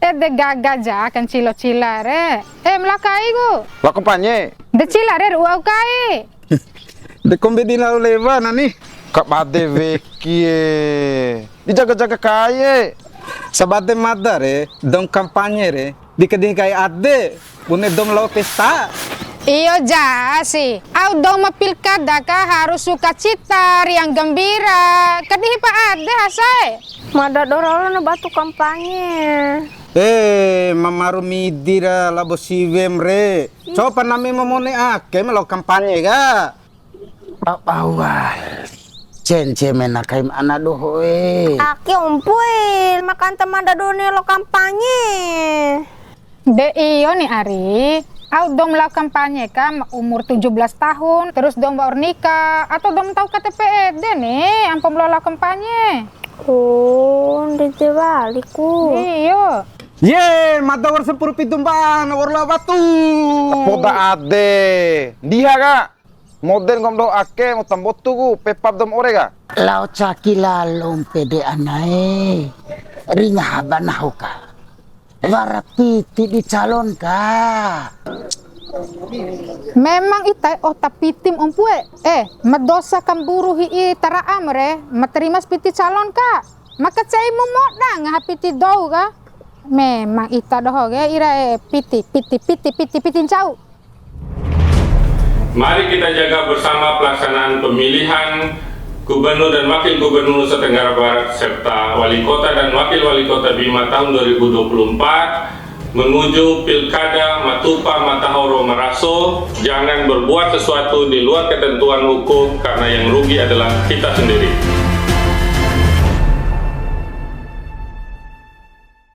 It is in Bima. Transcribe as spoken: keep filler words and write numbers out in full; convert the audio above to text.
Ede gaga ja kancilo cila re. Eh, ma lao kai ku. Lao kampanye. De cila re, ru'u au kai. De kombi di lao lewa nani. Kabade weki e. Di jaga-jaga kai e. Sabade mada re, dou ma kampanye re. Di kadihi kai ade, bune dou ma lao pesta. Iyo ja si, au dou ma pilkada ka harus sukacita, riang gembira, kadihi pa ade hasa e. Mada dou ra lao na batu kampanye. Eh, ma maru midi ra labo siwe mu re. Copa nami ma mone ake ma lao kampanye ka. Ba-, bawa. Cence mena kaim ana doho e. Ake ompu e, ma kanta mada dou ni lao kampanye. De iyo ni ari, au dou ma lao kampanye ka ma umur tujuh belas tahun, terus dou ma wa'ur nika, atau dou ma ntau K T P ede ni, ampo ma lao lao kampanye. Oh, ndede wali ku. Iyo. Ye, mada wa'ur sampuru pidu mba'a, na wa'ur lao batu. Poda ade. Ndiha ka. Mode nggomi doho ake, uta mbotu ku, pepa ba dou ma ore ka. Lao caki lalo pede ana e. Ringa haba nahu ka. Wara piti di calon ka. Memang ita e ota pitim ompu e. Eh, ma dosa kamburu hi'i tara'am re, ma terima si piti calon ka. Ma kaceimu moda ngaha piti dou ka. Memang ita doho ke ira e piti, piti, piti, piti, piti ncau. Mari kita jaga bersama pelaksanaan pemilihan Gubernur dan Wakil Gubernur Nusa Tenggara Barat serta Wali Kota dan Wakil Wali Kota Bima tahun dua ribu dua puluh empat menuju Pilkada Matupa Matahoro Maraso. Jangan berbuat sesuatu di luar ketentuan hukum karena yang rugi adalah kita sendiri.